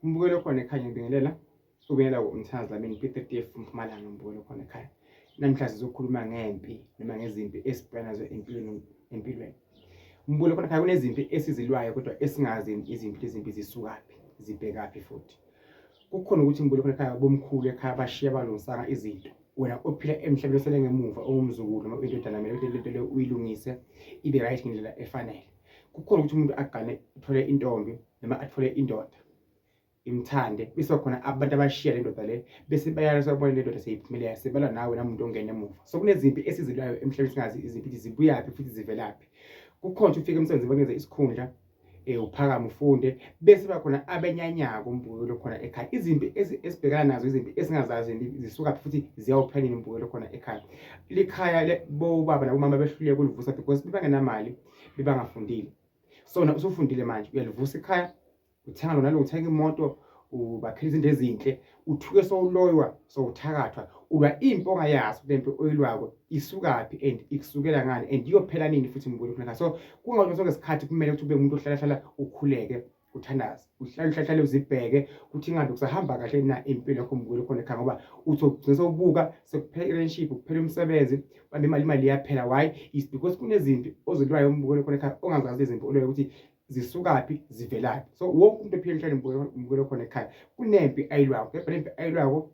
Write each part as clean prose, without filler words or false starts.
Umbukelo khona ekhaya ngibingelela ubingelela umthandazo Dlamini P30F Mpumalanga umbukelo khona ekhaya. Namhlanje sizokhuluma ngempi noma ngezimpi esibhekana nazo empilweni empilweni. Umbukelo khona ekhaya kunezimpi esizilwayo kodwa esingazi izimpi lezimpi zisukaphi zibhekaphi futhi. Kukhona ukuthi umbukelo khona ekhaya bomkhulu ekhaya bashiya balungisanga izinto. Wena ophila emhlabeni osele ngemuva ongumzukulu noma uyindodana kumele ukuthi lento leyo uyilungise ibe right ngendlela efanele. Kukhona ukuthi umuntu agane athole intombi noma athole indoda imthande bese khona abantu abashiya le ndoda le bese bayala sabona le ndoda seyiphumelela sebala nawe namuntu ongena emuva. So kunezimpi esizilwayo emhlabeni singazi izimpi ukuthi zibuyaphi futhi zivelaphi. Kukhona ukuthi ufike emsebenzini bakunikeze isikhundla uphakame ufunde bese bakhona abenyanyako umbukelo khona ekhaya. Izimpi esibhekana nazo izimpi esingazazi zisukaphi futhi ziyawuphela nini umbukelo khona ekhaya. Likhaya bobaba nabomama behluleka ukulivusa because bebangenamali bebangafundile. So na usufundile manje uyalivusa ikhaya uthenga lona lo uthenga imoto ubakhela izinto ezinhle uthuke sowuloywa sowuthakathwa ulwa impi ongayazi le mpi oyilwako isukaphi and ikusukela ngani and iyophela nini futhi mbukelo khona ekhaya. So kungathi sonke isikhathi kumele ukuthi ube umuntu ohlala hlala ukhuleke uthandaze uhlale uhlale uzibheke ukuthi ingabe kusahamba kahle na impilo yakho mbukelo khona ekhaya ngoba uthi ugcina sewubuka sekuphela i-relationship kuphela umsebenzi bambe imali imali iyaphela. Why? Is because kunezimpi ozilwayo umbukelo khona ekhaya ongazazi izimpi olwayo ukuthi zisukaphi zivelaphi. So wonke umuntu ophila emhlabeni umbukelo khona ekhaya kunempi ayilwako kepha lempi ayilwako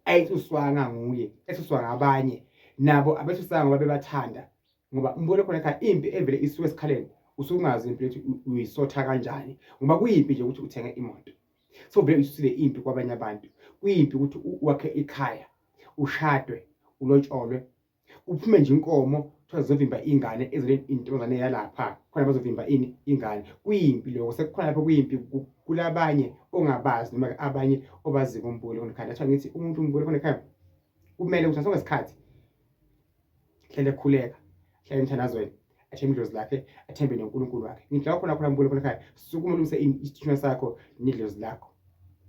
ayisuswanga nguye esuswa ngabanye nabo abesusanga ngoba bebathanda ngoba umbukelo khona ekhaya impi evele isuke esikhaleni usungazi impilo ukuthi uyisotha kanjani ngoba kuyimpi nje ukuthi uthenge imoto so vele uyisusile impi kwabanye abantu. Kuyimpi ukuthi wakhe ikhaya ushadwe ulotsholwe kuphume nje inkomo kuthiwa zizovimba ingane ezele intombazane yalapha khona bazovimba ini ingane. Kuyimpi lokho sekukhona lapho kuyimpi kulabanye ongabazi noma abanye obaziko umbukelo khona ekhaya. That's why ngithi umuntu umbukelo khona ekhaya kumele ukuthi sonke isikhathi hlale ekhuleka hlale emthandazweni athembe idlozi lakhe athembe noNkulunkulu wakhe. Ngithi la khona khona mbukelo khona ekhaya sukuma ulungise isithunywa sakho nedlozi lakho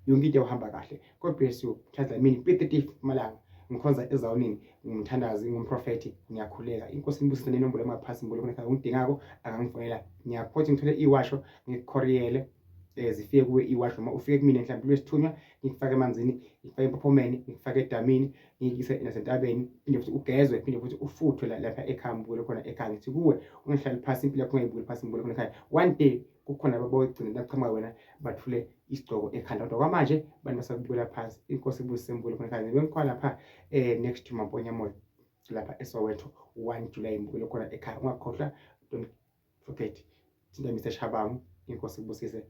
yonke into uhamba kahle. God bless you. Mthandazi Dlamini P30 Mpumalanga ngikhonza ezawunini ngumthandazi ngumprofethi ngiyakhuleka inkosi inibusise nenombolo engaphasi mbukelo khona ekhaya ungidingako akangifonela ngiyakhotha ngithole iwasho ngikukhoriyele zifike kuwe iwasho noma ufike kumina mhlawumbe lwesithunywa ngikufake emanzini ngikufake empophomeni ngikufake edamini ngikuyise nasentabeni phinde futhi ugezwe phinde futhi ufuthwe lapha ekhaya mbukelo khona ekhaya. Ngithi kuwe ungahlali phasi impilo yakho ungayibukeli phasi mbukelo khona ekhaya. One day kukhona ababogcina baqhamuka wena bathule isigcoko ekhanda kodwa kwamanje abantu basakubukela phansi. Inkosi ibusise mbukelo khona ekhaya. Ngibe ngikhona lapha next to Mamponya Mall lapha eSoweto 1 July mbukelo khona ekhaya. Ungakhohlwa, don't forget, thinta Mr Shabangu. Inkosi ibusise.